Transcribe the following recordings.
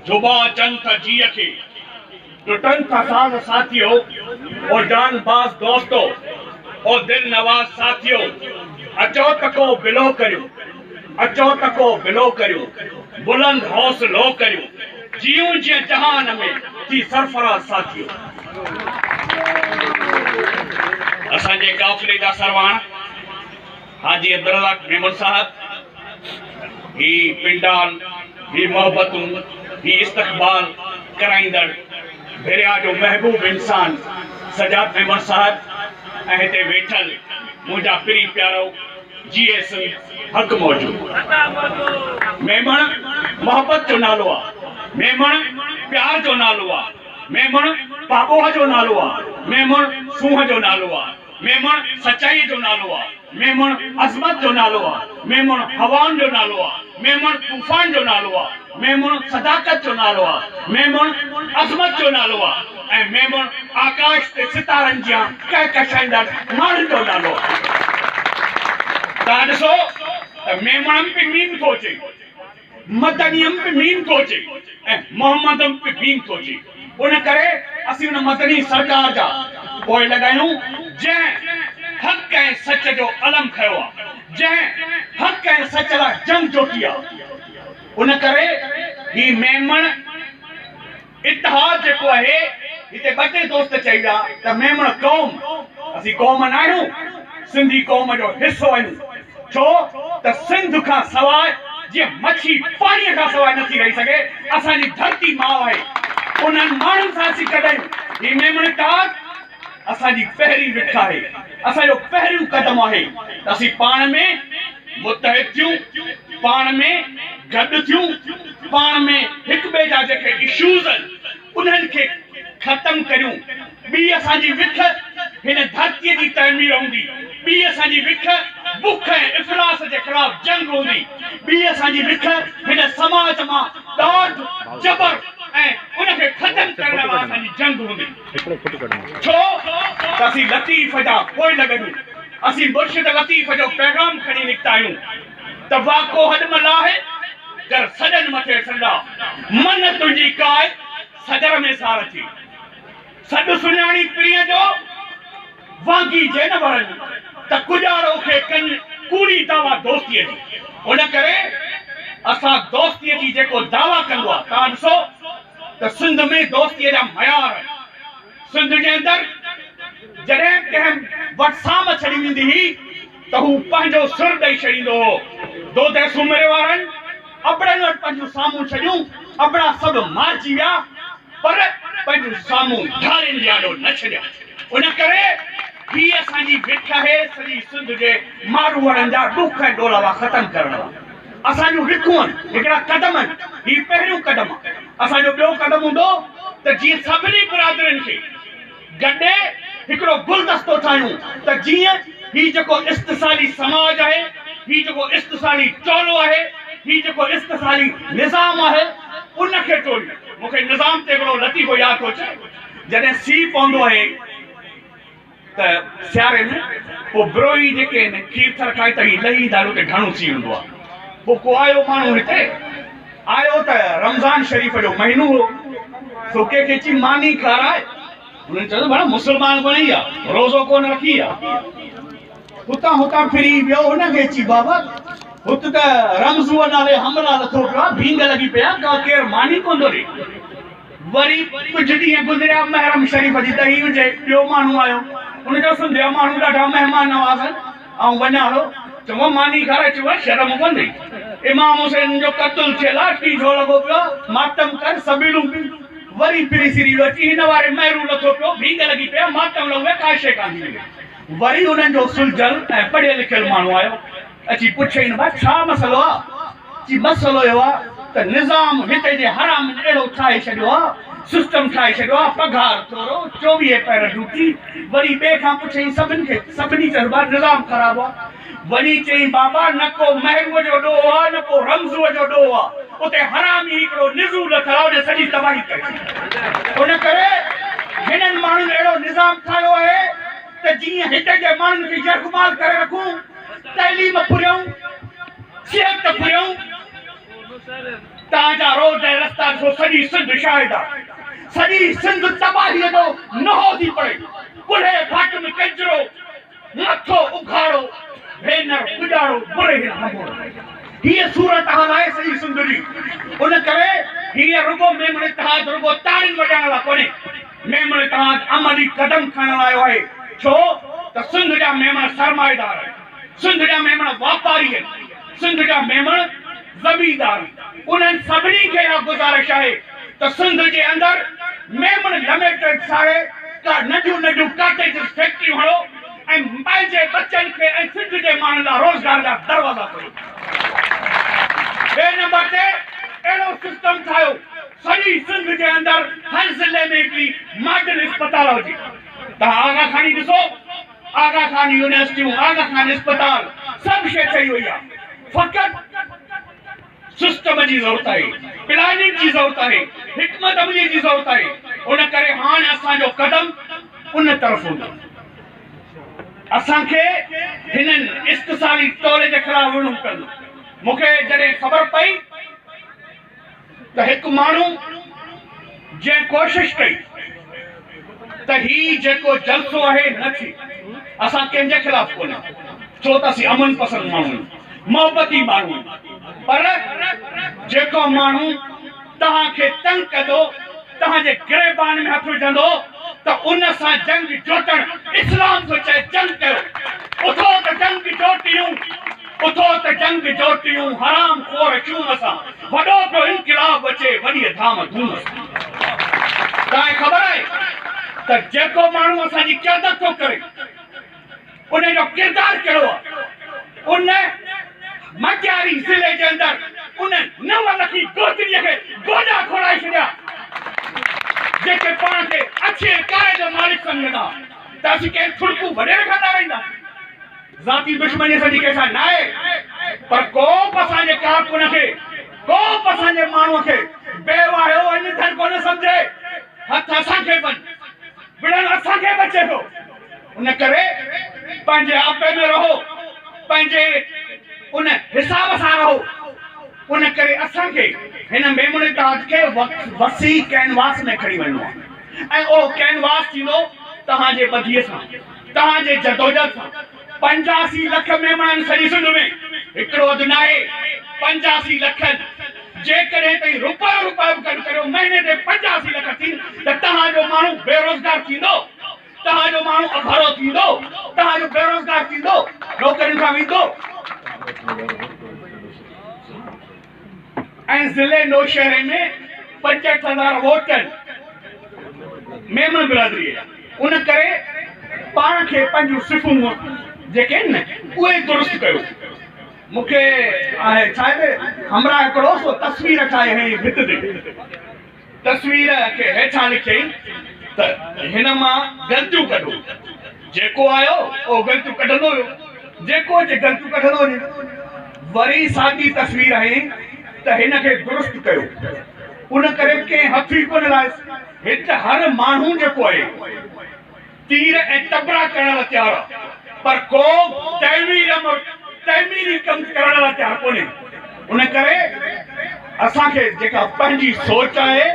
جھٻا اچن ٿا جيء کي، ٽٽن ٿا ساز ساٿيو، او جان باز دوستو، او دل نواز ساٿيو، اچو ته ڪو بلو ڪريون، اچو ته ڪو بلو ڪريون، بلند حوصلو ڪريون، جيئون جيئن جهان ۾ ٿي سرفراز ساٿيو. اسان جي قافلي جا سرواڻ حاجي عبدالرزاق ميمڻ صاحب، هي پنڊال، هي محبتون، هي استقبال ڪرائيندڙ ڀريا جو محبوب انسان سجاد ميمڻ صاحب ۽ هتي ويٺل منهنجا پرين پيارو جيئي سنڌ حق موجود. ميمڻ محبت جو نالو آ، ميمڻ پيار جو نالو آ، ميمڻ پاٻوهه جو نالو آ، ميمڻ سونهن جو نالو آ. ميمڻ سچائيء جو نالو آ، ميمڻ عظمت جو نالو آ، ميمڻ هوائن جو نالو آ، ميمڻ طوفان جو نالو آ، ميمڻ صداقت جو نالو آ، ميمڻ عظمت جو نالو آ ۽ ميمڻ آڪاش تي ستارن جيان ڪهڪشائيندڙ ماڻهن جو نالو آ. توهان ڏسو ته ميمڻن به ميم ٿو اچي. مدنيم به ميم ٿو اچي ۽ محمدم به ميم ٿو اچي. ان ڪري اسين ان مدني سرڪار جا پوء لڳايون جنهن حق ۽ سچ جو علم کنيو آ، جنهن حق ۽ سچ لاء جنگ جوٽي آ. ان ڪري هي ميمڻ اتحاد جيڪو آهي، هتي ٻه ٽي دوست چئي ويا ته ميمڻ قوم، اسين قوم ناهيون، سنڌي قوم جو حصو آهيون، ڇو ته سنڌ کان سواء جيئن مڇي پاڻيء کان سواء نٿي رهي سگهي، اسان جي ڌرتي ماء آهي، انهن ماڻهن سان اسين گڏ آهيون، هي ميمڻ اتحاد اسان جي پهرين وک آهي، اسان جو پهريون قدم آهي ته اسين پاڻ ۾ متحد ٿيون، پاڻ ۾ گڏ ٿيون، پاڻ ۾ هڪ ٻئي جا جيڪي اشوز آهن انهن کي ختم ڪريون، ٻي اسان جي وک هن ڌرتيء جي تعمير هوندي، ٻي اسان جي وک بک ۽ افلاس جي خلاف جنگ هوندي، ٻي اسان جي وک هن سماج مان ڏاڍ، جبر ۽ ان کي ختم ڪرڻ لاء اسان جي جنگ هوندي. ڇو ته اسين لطيف جا پوئلڳ آهيون، اسين مرشد لطيف جو پيغام کڻي نڪتا آهيون ته واڪو هڏ م لاهه، ڪر سڏن مٿي سندا، من تنهنجي ڪاء، سڳر ۾ سار ٿي. سڏ سڃاڻي پرينء جو، وانگي جي نه ورن، ته ڪڄاڙو کي ڪن ڪوڙي دعويٰ دوستيء جي. ان ڪري اسان دوستيء جي جيڪو دعويٰ ڪندو آهي، توهان ڏسو ته سنڌ ۾ دوستيء جا معيار آهن. سنڌ جي اندر جڏهن به ڪنهن وٽ سام ڇڏي ويندي هئي ته هو پنهنجو سر ڏئي ڇڏيندو هو. دودي سومري وارن ابڙن وٽ پنهنجون سامون ڇڏيون، ابڙا سڀ مارجي ويا پر پنهنجون سامون ڌارين جي آڏو نه ڇڏيا. ان ڪري هي اسان جي وک آهي سڄي سنڌ جي ماروئڙن جا ڏک ۽ ڏولاوا ختم ڪرڻ لاء. اسان جون وکون آهن، هڪڙا قدم آهن، هي پهريون قدم آهي. اسان جو ٻيو قدم هوندو ته جيئن سڀني برادرين کي گڏي هڪڙو گلدستو ٺاهيون ته جيئن هي جيڪو استحصالي سماج آهي، هي جيڪو استحصالي ٽولو آهي، هي جيڪو استحصالي نظام آهي، ان کي ٽوڙيون. مون کي نظام تي هڪڙو لطيفو ياد ٿو اچي، جڏهن سيء پوندو آهي، ته سياري ۾ پوء بروهي جيڪي آهن کير ٿر کائي ته هي لهي ايندا آهن اتي گهڻو سيء هوندو آهي. پوء ڪو آيو ماڻهو هتي آيو ته رمضان شريف جو مهينو هو سو ڪنهن کي چي ماني کارائي. هنن چيو ته ڀلا مسلمان ڪونه آ روزو ڪونه رکي آ. هتان هتان ڦري ويو هن کي چي بابا هت ته رمضوء نالي حملا لٿو پيو آ ڀينگ لڳي پئي آ ڪا ڪير ماني ڪونه ٿو ڏي. وري ڪجهه ڏينهن گذريا، محرم شريف جي دهي هجي، ٻيو ماڻهو آيو. هن چيو، سنڌ جا ماڻهو ڏاڍا مهمان نواز آهن، آئون وڃان ٿو. چڱو ماني کارائي. چيو، شرم ڪونه اٿئي، امام حسين جو قتل ٿيل آ، ٽيجهو لڳو پيو آ، ماتم ڪر، سبيلون پي. وري ڦري سري ويو، اچي هن واري مهرو لٿو پيو، ڀينگ لڳي پئي آ، ماتم لڳو پيو آ، ڪا شيء ڪانه ٿي ملي. وري انهن جو سلجهيل ۽ پڙهيل لکيل ماڻهو آيو. اچي پڇيائين ڀاء ڇا مسئلو آ؟ چي مسئلو اهو آ ته نظام هتي جي حرامين اهڙو ٺاهي ڇڏيو آ، سسٽم ٺاهي ڇڏيو آ، پگهار ٿورو، چوويهه پهر ڊيوٽي، وري ٻئي کان پڇيائين سڀن کي، سڀني چيس ڀاء نظام خراب آ. وڃي چيائين بابا نه ڪو مهروء جو ڏوهه آ نه ڪو رمضوء جو ڏوهه آ، اتي حرامي هڪڙو نزول لٿل آ ان سڄي تباهي ڪري ڇڏي. ان ڪري هنن ماڻهن اهڙو نظام ٺاهيو آهي ته جيئن هتي جي ماڻهن کي يرغمال ڪري رکون، تعليم پھريون، صحت پھريون، توهان جا روڊ ۽ رستا ڏسو سڄي. سڄي سنڌ شاهد آهي. سڄي سنڌ تباهيء جو نوحو ٿي پڙي. ڪلهي ڦاٽ ۾ ڪنجرو، مٿو اگهاڙو، ڀينر پڄاڙو، بري هن هنڀوڙو. هيء صورتحال آهي سڄي سنڌ جي. ان ڪري هيء رڳو ميمڻ اتحاد رڳو تاڙين وڄائڻ لاء ڪونهي. ميمڻ اتحاد عملي قدم کڻڻ لاء آيو آهي. ڇو ته سنڌ جا ميمڻ سرمائيدار آهن. سنڌ جا ميمڻ واپاري آهن. سنڌ جا ميمڻ زميندار آهن. انهن سڀني کي اها گذارش آهي ته سنڌ جي اندر ميمڻ لميٽيڊ ساڙي ڪا ننڍيون ننڍيون ڪاٽيجز فيڪٽريون هڻو ۽ پنهنجي ٻچن کي ۽ سنڌ جي ماڻهن لاء روزگار جا دروازا کوليو. ٻئي نمبر تي اهڙو سسٽم ٺاهيو سڄي سنڌ جي اندر هر ضلعي ۾ هڪڙي ماڊل اسپتال هجي. توهان آغا خاني ڏسو، آغا خان يونيورسٽيون، آغا خان اسپتال سڀ شيء ٺهي وئي آهي. فقط سسٽم جي ضرورت آهي، پلاننگ جي ضرورت آهي، حڪمت عملي جي ضرورت آهي. ان ڪري هاڻ اسان جو قدم ان طرف هوندو. اسان کي هنن استحصالي ٽولي جي خلاف وڙهڻو پوندو. مون کي جڏهن خبر پئي ته هڪ ماڻهو جنهن ڪوشش ڪئي ته هي جيڪو جلسو آهي نه ٿئي، اسان ڪنهن جي خلاف ڪونهي، ڇو ته اسين امن پسند ماڻهو آهيون، محبتي ماڻهو آهيون، پر جيڪو ماڻهو توهان کي تنگ ڪندو، توهان جي گريبان ۾ هٿ وجهندو ته ان سان جنگ جوٽڻ اسلام ٿو چئي جنگ ڪيو، اٿو ته جنگ جوٽيون. اٿو ته جنگ جوٽيون حرام خور شوم سان، وڏو پيو انقلاب اچي وڏيء ڌام ڌوم سان. توهان کي خبر آهي ته جيڪو ماڻهو اسان جي قيادت ٿو ڪري ان جو ڪردار ڪهڙو آهي؟ ان مٽياري ضلعي جي اندر ان نو لکي گودڙيء کي گوڏا کوڙائي ڇڏيا جيڪي پاڻ کي اڇي ۽ ڪاري جو مالڪ سمجهندا ها ته اسين ڪنهن ٺڙڪو وڏيري کان ڏارائينداسين. ذاتي دشمني اسان جي ڪنهن سان ناهي پر ڪو به اسان جي ڪارڪن کي، ڪو به اسان جي ماڻهو کي بي واهيو ۽ نڌر ڪونه سمجهي. هٿ اسان کي بن، وڙهڻ اسان کي به اچي ٿو. ان ڪري پنهنجي آپي ۾ رهو، پنهنجي ان حساب سان رهو. ان ڪري اسان کي هن ميمڻ اتحاد کي وسيع ڪينواس ۾ کڻي وڃڻو آهي ۽ اهو ڪينواس ٿيندو توهان جي ٻڌيء سان. توهان جي جدوجهد سان 85 لک ميمڻن سڄي سنڌ ۾ هڪڙو اڌ ناهي 85 لکن جيڪڏهن توهين روپيو روپيو به گڏ ڪريو مهيني تي 85 لک ٿين ته توهان جو ماڻهو بيروزگار ٿيندو توهان جو ماڻهو اڀرو ٿيندو توهان جو بيروزگار ٿيندو نوڪرين کان ويندو ۽ ضلعي نوشهري ۾ 65 هزار ووٽ آهن ميمڻ برادريء جا ان ڪري پاڻ کي پنهنجون صفون جيڪي آهن نه اهي درست ڪيو. مون کي آهي ڇا آهي همراهه هڪڙو سو تصوير ٺاهي هنئي ڀت تي. تصوير کي هيٺان لکيائين ته هن مان غلطيون ڪڍو. جيڪو آيو اهو غلطيون ڪڍندو ويو. جيڪو اچي غلطيون ڪڍندو وڃي. وري ساڳي تصوير هنئي ته هن کي درست ڪيو. ان ڪري ڪنهن هٿ ئي ڪونه لايس. هت هر ماڻهو جيڪو آهي. تير ۽ تبرا ڪرڻ لاء تيار آ پر ڪو تعمير تعميري ڪم ڪرڻ لاء تيار ڪونهي. ان ڪري اسان کي جيڪا پنهنجي سوچ آهي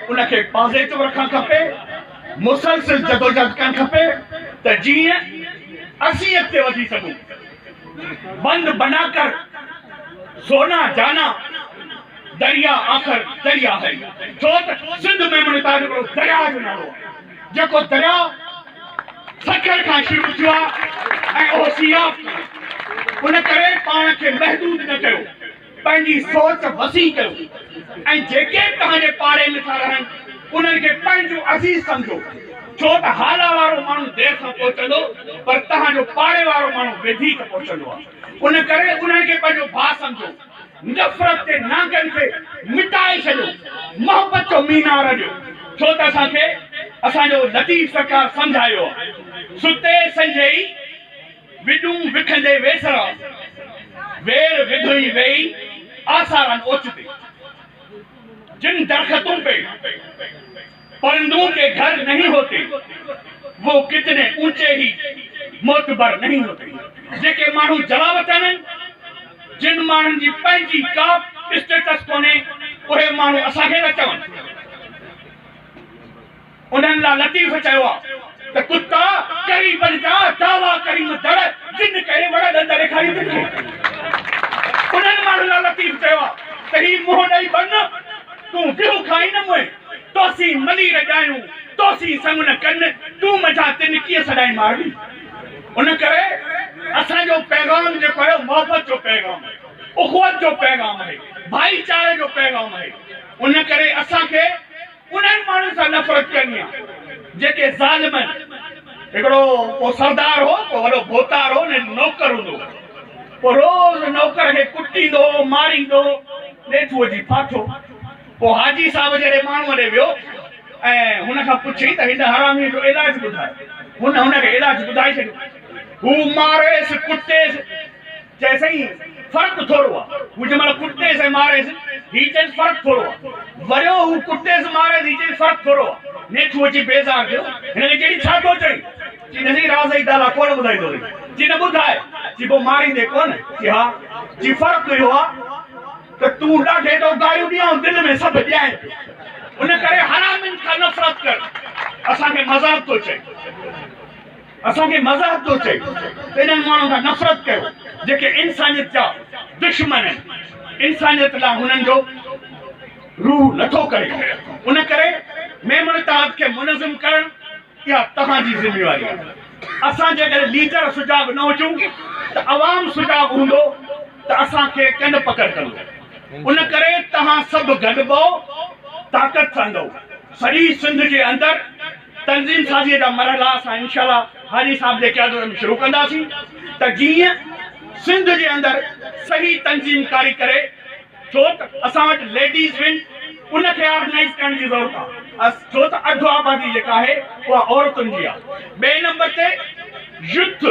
ان کي پازيٽو رکڻ کپي، مسلسل جدوجهد ڪرڻ کپي ته جيئن اسين اڳتي وڌي سگهون. بند بنا ڪر سونا جانا. دريا آخر دريا آهي، ڇو ته سنڌ ۾ مڻيتار هڪڙو درياء جو نالو آهي، جيڪو درياء سکر کان شروع ٿيو آهي ۽ اهو سيراب ٿيو آهي. ان ڪري پاڻ کي محدود نه ڪيو، پنهنجي سوچ وسيع ڪيو ۽ جيڪي به توهان جي پاڙي ۾ ٿا رهن، انهن کي پنهنجو عزيز سمجهو، ڇو ته هالا وارو ماڻهو دير سان پهچندو، پر توهان جو پاڙي وارو ماڻهو وڌيڪ پهچندو آهي. ان ڪري انهن کي پنهنجو ڀاء سمجهو. نفرت جي نانگن کي مٽائي ڇڏيو، محبت جو مينار اڏيو، ڇو ته اسان کي اسان جو لطيف سرڪار سمجهايو آ، ستي سنجهي وڏون وکندي ويسرا، وير وڌوئي ويئي آسارن اوچتي، جن درختون پي پرندون ڪي گهر نهين هوتي، وو ڪتني اونچي هي معتبر نهين هوتي. جيڪي ماڻهو جلاوطن آهن، جن ماڻهن جي پنهنجي ڪا به اسٽيٽس ڪونهي، اهي ماڻهو اسان کي نه چون. انهن لاء لطيف چيو آ ته ڪتا قريبن جا دعويٰ ڪريم دڙ، جن ڪري وڙ ڏند ڏيکارين تن کي. انهن ماڻهن لاء لطيف چيو آ ته هي منهن ڏئي ٻن، تون گيهه کائين نه موئين، توسين ملير ڄايون، توسين سڱ نه ڪن، تون منجهان تن ڪيئن سڏائين ماروي. ان ڪري اسان جو پيغام جيڪو آهي اهو محبت جو پيغام آهي، اخوت جو پيغام آهي، ڀائيچاري جو پيغام آهي. ان ڪري اسان کي انهن ماڻهن سان نفرت ڪرڻي آ جيڪي ظالم آهن. هڪڙو ڪو سردار هو، ڪو وڏو ڀوتار هو، ان جو نوڪر هوندو هو. پوء روز نوڪر کي ڪٽيندو هو، ماريندو هو. نيٺ هو اچي ڦاٿو. پوء حاجي صاحب جهڙي ماڻهوء ڏي ويو ۽ هن کان پڇيائين ته هن حراميء جو علاج ٻڌاء. هن هن کي علاج ٻڌائي ڇڏيو. هو ماريس، ڪٽيس. چيس سائين فرق ٿورو آ. هو جنهن مهل ڪٽيس ۽ ماريس، هي چيس فرق ٿورو آ. وريو هو ڪٽيس ماريس، هي چيس فرق ٿورو آ. نيٺ هو اچي بيزار ٿيو. هن کي چيائين ڇا ٿو چئين؟ چي نه سائين راز جي ڳالهه آ ڪونه ٻڌائيندوسين. چي نه ٻڌاء. چي پوء ماريندين ڪونه؟ چي ها. چي فرق اهو آ ته تون ڏاڍي ٿو گاريون ڏين آئون دل ۾ سڀ ڏيانء پيو. ان ڪري حرامين کان نفرت ڪر. اسان کي مذهب ٿو چئي. اسان کي مذهب ٿو چئي ته انهن ماڻهن کان نفرت ڪيو جيڪي انسانيت جا دشمن آهن، انسانيت لاء هنن جو روح نٿو ڪري. ان ڪري ميمڻ اتحاد کي منظم ڪرڻ اها توهان جي ذميواري آهي. اسان جيڪڏهن ليڊر سجاڳ نه هجون ته عوام سجاڳ هوندو ته اسان کي ڪنڊ پڪڙ ڪندو. ان ڪري توهان سڀ گڏبو طاقت ٺهندؤ. سڄي سنڌ جي اندر تنظيم سازيء جا مرحلا اسان انشاء الله حاجي صاحب جي قيادت ۾ شروع ڪنداسين ته جيئن سنڌ جي اندر صحيح تنظيم ڪاري ڪري ڇو ته اسان وٽ ليڊيز ونگ ان کي آرگنائيز ڪرڻ جي ضرورت آهي ڇو ته اڌ آبادي جيڪا آهي اها عورتن جي آهي ٻئي نمبر تي يوٿ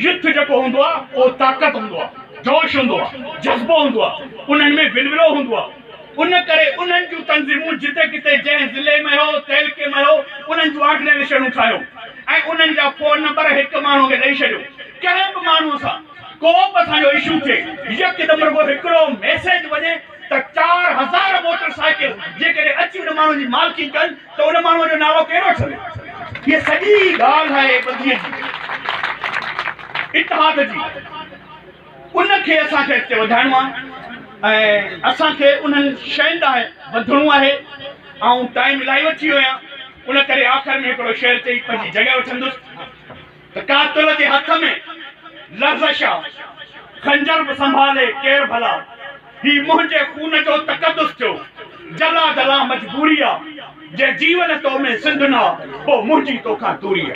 يوٿ جيڪو هوندو آهي اهو طاقت هوندو آهي جوش هوندو آهي جذبو هوندو آهي انهن ۾ ولولو هوندو آهي ان ڪري انهن جون تنظيمون جتي ڪٿي جنهن ضلعي ۾ هو تعلقي ۾ هو انهن جون آرگنائيزيشنون ٺاهيو ۽ انهن جا فون نمبر هڪ ماڻهو کي ڏئي ڇڏيو ڪنهن به ماڻهو سان ڪو به اسان جو اشو ٿئي يڪدم رڳو هڪڙو ميسيج وڃي ته 4000 موٽر سائيڪل جيڪڏهن اچي ان ماڻهو جي مالڪي ڪن ته ان ماڻهو جو نالو ڪير وٺندو؟ هيء سڄي ڳالهه آهي ٻڌيء جي اتحاد جي. ان کي اسان کي اڳتي وڌائڻو آهي ۽ اسان کي انهن شين ڏانهن وڌڻو آهي. آئون ٽائيم الاهي وٺي ويو آهيان ان ڪري آخر ۾ هڪڙو شعر چئي پنهنجي جڳهه وٺندس ته قاتل جي هٿ ۾ لرزش آ، خنجر به سنڀالي ڪير ڀلا، هي منهنجي خون جو تقدس ٿيو، جلاد لا مجبوري آ، جي جيون تو ۾ سنڌ نه آ، پوء منهنجي توکان دوري آ.